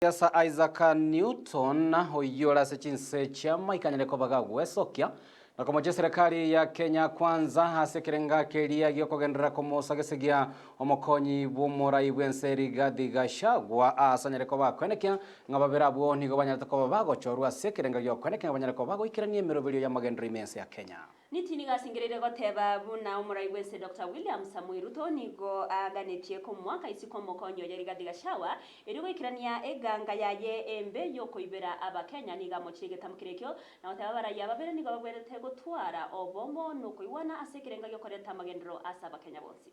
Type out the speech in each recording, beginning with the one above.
Siasa Isaac Newton oyora ase chinse chiama ikanyare kobaga gwesokia na komochia serikali ya Kenya Kwanza ase ekerenga keria giokogenderera komosa gesegia omokonyi bw'omorai bw'ense Rigathi Gachagua ase anyare koba akwenekia ng'a babere abwo nigo banyarete koba bagochorwa ase ekerenga giokwenekia ng'a banyare koba bagoikerania emeroberio y'amagenderero ime ense ya Kenya. Niti nigo asingereire goteba buna omorai bw'ense Doctor William Samoei Ruto nigo aganetie komoaka isiko omokonyi oye Rigathi Gachagua erio goikerania eganga yaye embe y'okoibera Abakenya. Nigo amochire egetambo keria ekio na goteba abarai aba babere nigo babwenerete gotwara obomo na okoigwana ase ekerenga gi'okoreta amagenderero ase Abakenya bonsi.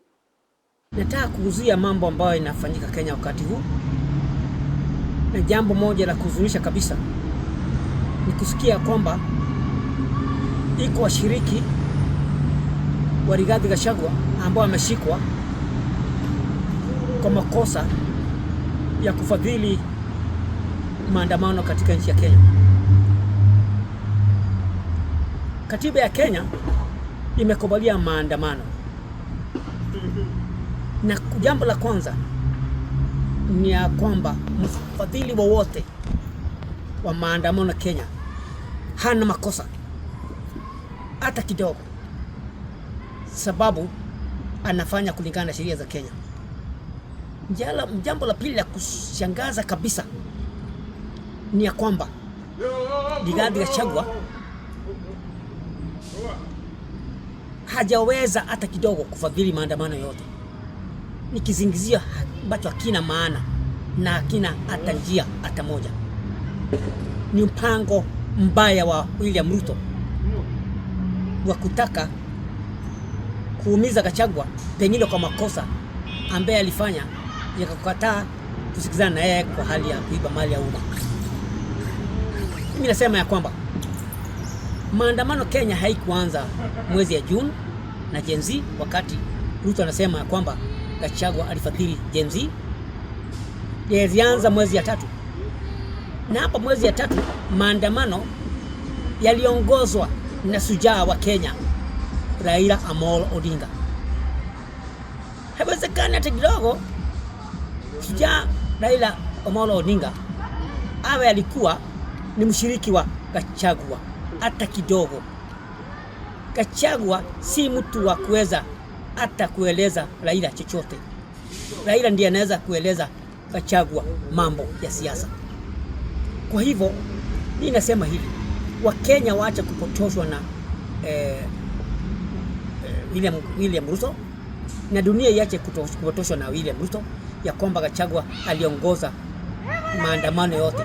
Nataka kuuzia mambo ambayo inafanyika Kenya wakati huu, na jambo moja la kuhuzunisha kabisa ni kusikia kwamba iko washiriki wa Rigathi Gachagua ambao wameshikwa kwa makosa ya kufadhili maandamano katika nchi ya Kenya. Katiba ya Kenya imekubalia maandamano, na jambo la kwanza ni ya kwamba mfadhili wowote wa maandamano Kenya hana makosa hata kidogo, sababu anafanya kulingana na sheria za Kenya. Jambo la pili la kushangaza kabisa ni ya kwamba Rigathi Gachagua hajaweza hata kidogo kufadhili maandamano yote. Ni kizingizio ambacho hakina maana na hakina hata njia hata moja. Ni mpango mbaya wa William Ruto wa kutaka kuumiza Gachagua, pengine kwa makosa ambaye alifanya ya kukataa kusikizana na yeye kwa hali ya kuiba mali ya umma. Mimi nasema ya kwamba maandamano Kenya haikuanza mwezi ya Juni na Gen Z, wakati Ruto anasema ya kwamba Gachagua alifadhili Gen Z. Yalianza mwezi ya tatu, na hapa mwezi ya tatu maandamano yaliongozwa na shujaa wa Kenya Raila Amolo Odinga. Haiwezekani hata kidogo shujaa Raila Amolo Odinga awe alikuwa ni mshiriki wa Gachagua hata kidogo. Gachagua si mtu wa kuweza hata kueleza Raila chochote. Raila ndiye anaweza kueleza Gachagua mambo ya siasa. Kwa hivyo mimi nasema hivi, Wakenya waache kupotoshwa na William Ruto, na dunia iache kupotoshwa na William Ruto ya kwamba Gachagua aliongoza maandamano yote.